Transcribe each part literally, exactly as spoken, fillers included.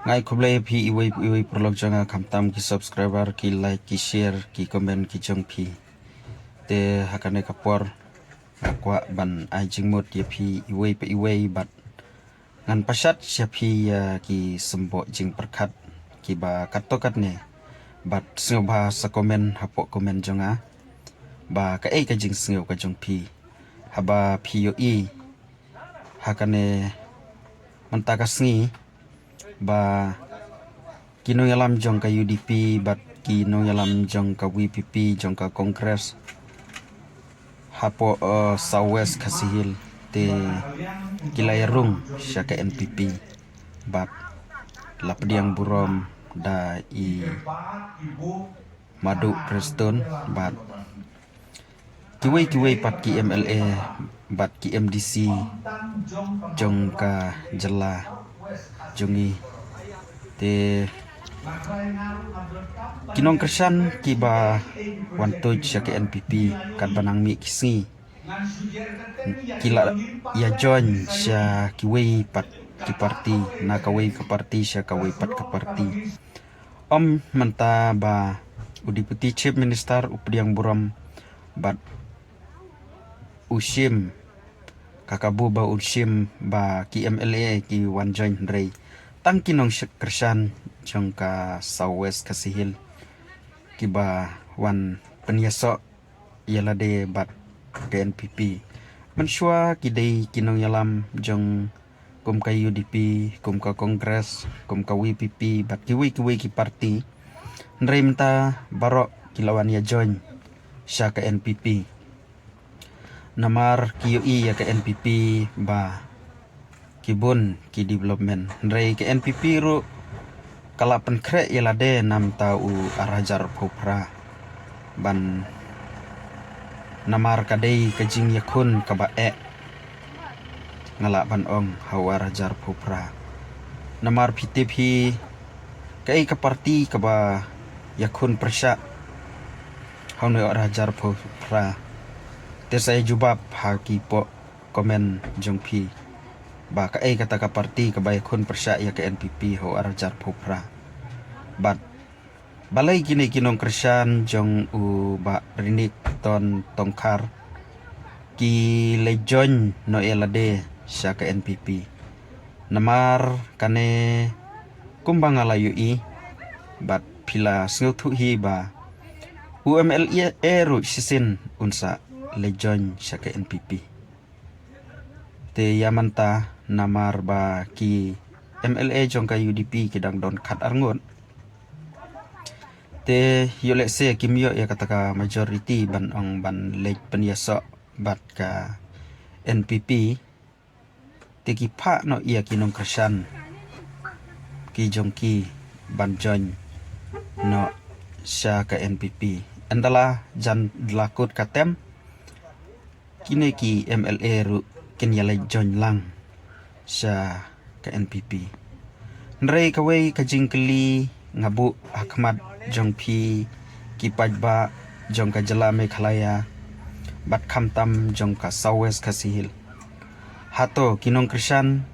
Nga ai khublei ïa phi iwei pa iwei paralok jong nga, khamtam ki subscriber, ki like, ki share, ki comment ki jong phi. Te ha kane ka por nga kwah ban ai jingmut ïa phi iwei pa iwei bad ngan pashat sha phi ïa ki symboh jingpyrkhat kiba katto katne bad sngewbha sa comment hapoh comment jong nga ba kaei ka jingsngew ka jong phi haba phi ïohi ha kane mynta ka sngi ba ki nongïalam jong ka U D P bad ki nongïalam jong ka V P P jong ka Congress hapoh, eh, South West Khasi Hills te ki la ïarung sha ka N P P bad la pdiang burom da i Madu Prestone bad kiwei kiwei pat ki M L A bad ki M D C jong ka jylla jong ngi. Te ki nongkyrshan kiba wan tuid sha ka N P P katba nang mih ki sngi ki la ïa join sha kiwei pat ki party, na kawei ka party sha kawei pat ka party. Ym mynta ba u Deputy Chief Minister u pdiang burom bad u shim, ka kabu ba u shim ba ki M L A ki wan join, hynrei tang ki nongkyrshan jong ka South West Khasi Hills kiba wan pynïasoh ïa lade bad ka N P P. Mynshuwa ki dei ki nongïalam jong kum ka U D P, kum ka Congress, kum ka V P P bad kiwei kiwei ki party. Hynrei mynta baroh ki la wan ïa join sha ka N P P. Namar ki ïohi ïa ka N P P ba ki bun ki development. Hynrei ka N P P ruh ka la pynkhreh ïa lade namar u ar hajar phew phra ban, namar ka dei ka jingïakhun kaba eh, nga lah ban ong, ha u ar hajar phew phra. Namar phi tip hi kaei ka party kaba ïakhun pyrshah ha une u ar hajar phew phra. Te sa ïa jubab ha ki poh comment jong phi ba kaei kata ka party kaba ïakhun pyrshah ïa ka N P P ha u ar hajar phew phra. Bad balei kine ki nongkyrshan jong u Bah Rinikton Tongkhar ki leit join noh ïa lade sha ka N P P? Namar kane kumba nga la ïohi bad phi la sngewthuh hi ba u M L A ruh shisien un sa leit join sha ka N P P. Te ïa mynta namar ba ki M L A jong ka U D P ki dang don khat ar ngut. Te ïoh lehse kim ïoh ïa kata ka majority ban ong ban leit pynïasoh bad ka N P P. Te ki phah noh ïa ki nongkyrshan ki jong ki ban join noh sha ka N P P. Ynda la jan da la kut ka term, kine ki M L A ruh kin ïa leit join lang sha ka N P P. Hynrei kawei ka jingkylli nga buh ha khmat jong phi ki paidbah jong ka jylla Meghalaya bad khamtam jong ka South West Khasi Hills. Hato ki nongkyrshan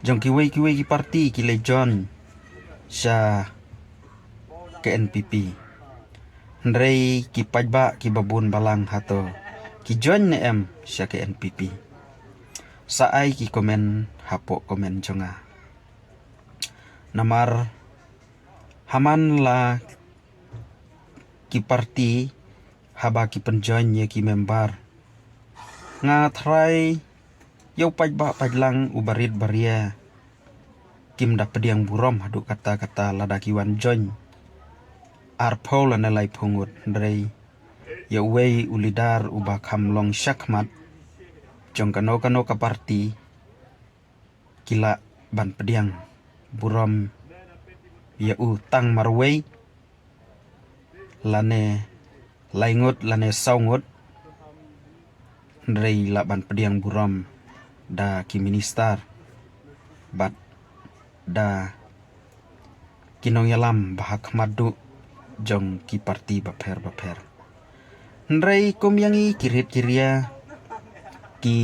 jong kiwei kiwei ki party ki leit join sha ka N P P? Hynrei ki paidbah kiba bun balang hato ki join ne em sha ka N P P? Sa ai ki comment hapoh comment jong nga. Namar ha man la ki party haba ki pynjoin ïa ki member, nga tharai ïa u paidbah paidlang u barit baria kim da pdiang burom haduh katta katta lada ki wan join arphew lane laiphew ngut, hynrei ïa uwei u leader uba kham long shakhmat jong kano kano ka party ki lah ban pdiang burom ïa u tang marwei lane lai ngut lane saw ngut, hynrei lah ban pdiang burom da ki minister bad da ki nongïalam ba ha khmat duh jong ki party bapher bapher. Hynrei kum ïa ngi ki rit ki ria, ki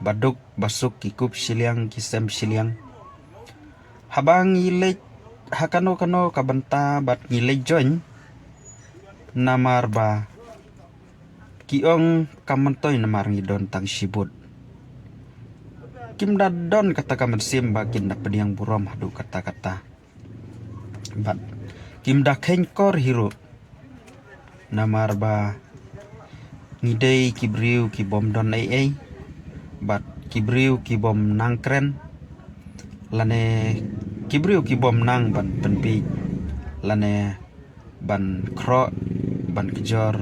baduk basuk, ki kup shiliang ki sem shiliang, haba ngi leit ha kano kano ka bynta bad ngi leit join, namar ba ki ong kam myntoi namar ngi don tang shibut. Kim da don kata ka mynsiem ba kin da pdiang burom haduh katta katta. Bad kim da kheiñ kor hi ruh, namar ba ngi dei ki briew ki bym don ei ei, bad ki briew ki bym nang kren, lane ki briew ki bym nang ban pynbiej, lane ban khroh, ban kjor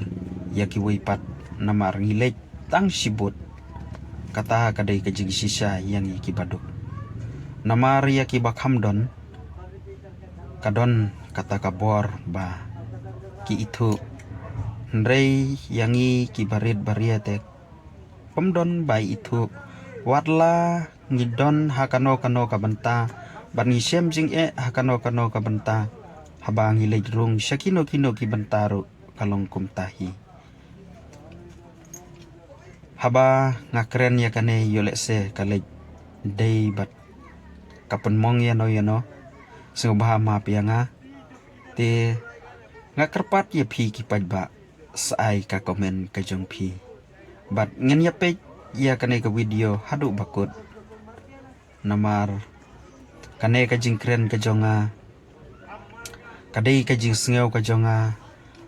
ïa kiwei pat, namar ngi leit tang shibut. Kata ka dei ka jingshisha ïa ngi kiba duk. Namar ïa kiba kham don, ka don kata ka bor ba ki ithuh. Hynrei ïa ngi kiba rit ba ria te, ym don ba ithuh. Wat la ngi don ha kano kano ka bynta, bad ngi shem jingeh ha kano kano ka bynta, haba ngi leit rung sha kino kino ki bynta ruh ka long kumta hi. Haba nga kren ïa kane, ïoh lehse ka leit dei bad ka pynmong ïano ïano, sngewbha map ïa nga. Te nga kyrpad ïa phi ki paidbah, sa ai ka comment ka jong phi. Bad ngin ïa peit ïa kane ka video haduh ba kut. Namar kane ka jingkren ka jong nga, ka dei ka jingsngew ka jong nga.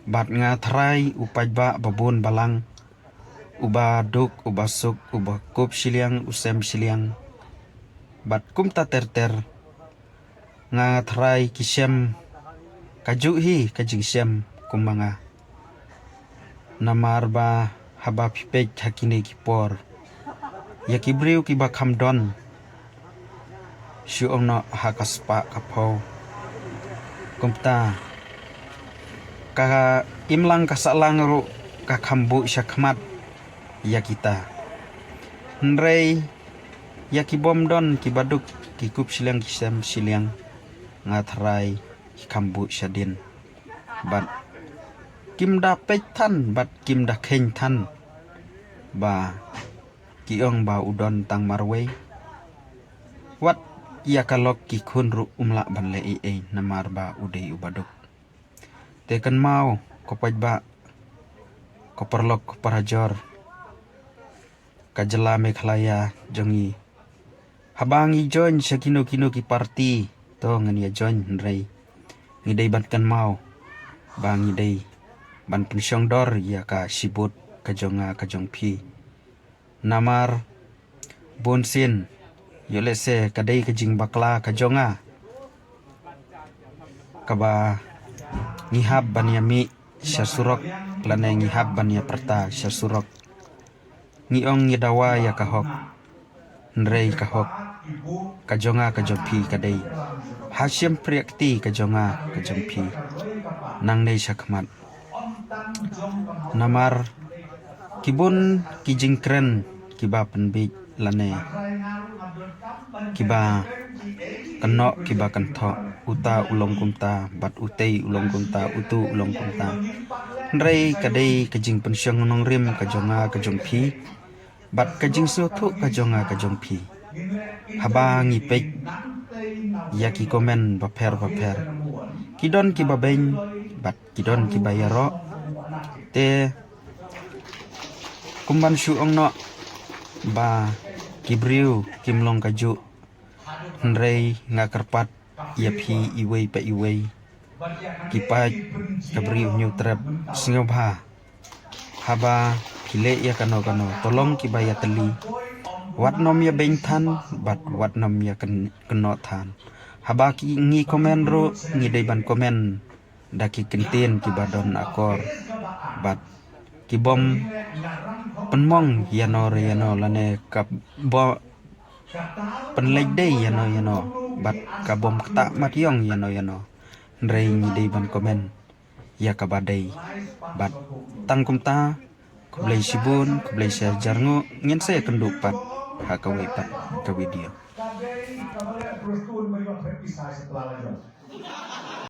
Bad nga tharai u paidbah ba bun balang, uba duk, uba suk, uba kup shiliang, u sem shiliang, bad kumta ter ter, nga tharai ki shem kajuh hi ka jingshem kum ma nga. Namar ba haba phi peit ha kine ki por, ïa ki briew kiba kham don, shu ong noh ha ka spah ka phew. Kumta ka imlang ka sahlang ruh ka kham buh shakhmat ïa kita. Hynrei ïa ki bym don, kiba duk, ki kup shiliang ki sem shiliang, nga tharai ki kham buh shadien. Bad kim da peit than, bad kim da kheiñ than ba ki ong ba u don tang marwei. Wat ïa ka lok ki khun ruh um lah ban leh ei ei, namar ba u dei uba duk. Te kynmaw ko paidbah, ko paralok, ko parajor ka jylla Meghalaya jong ngi, haba ngi join sha kino kino ki party, to ngin ïa join, hynrei ngi dei ban kynmaw ba ngi dei ban pynshong dor ïa ka shibut ka jong nga ka jong phi. Namar bunsien, ïoh lehse ka dei ka jingbakla ka jong nga, kaba ngi hap ban ïa mih sha surok, lane ngi hap ban ïa pyrta sha surok. Ngi ong ngi dawa ïa ka hok, hynrei ka hok ka jong nga ka jong phi ka dei ha shympriahkti ka jong nga ka jong phi, nangne shakhmat. Namar ki bun ki jingkren kiba pynbiej lane kiba kynnoh kiba kynthoh, uta u long kumta, bad utei u long kumta, utu u long kumta. Hynrei ka dei ka jingpynshong nongrim ka jong nga ka jong phi, bad ka jingsngewthuh ka jong nga ka jong phi. Haba ngi peit ïa ki comment bapher bapher, ki don kiba beiñ bad ki don kiba ïaroh. Te kumban shu ong noh ba ki briew kim long kajuh, hynrei nga kyrpad ïa phi iwei pa iwei, ki paid ka Bri u Hynñiewtrep, sngewbha haba phi leh ïa kano kano, to long kiba ïatylli. Wat nym ïa beiñ than bad wat nym ïa kyn-, kynnoh than. Haba ki ngi comment ruh, ngi dei ban comment da ki kyntien kiba don akor, bad ki bym pynmong ïano re ïano, lane ka bym pynleit dei ïano ïano, bad ka bym ktah mat ïong ïano ïano. Hynrei ngi dei ban comment ïa kaba dei. Bad tang kumta, khublei shibun, khublei shihajar nguh, ngin sa ïakynduh pat ha kawei pat ka video.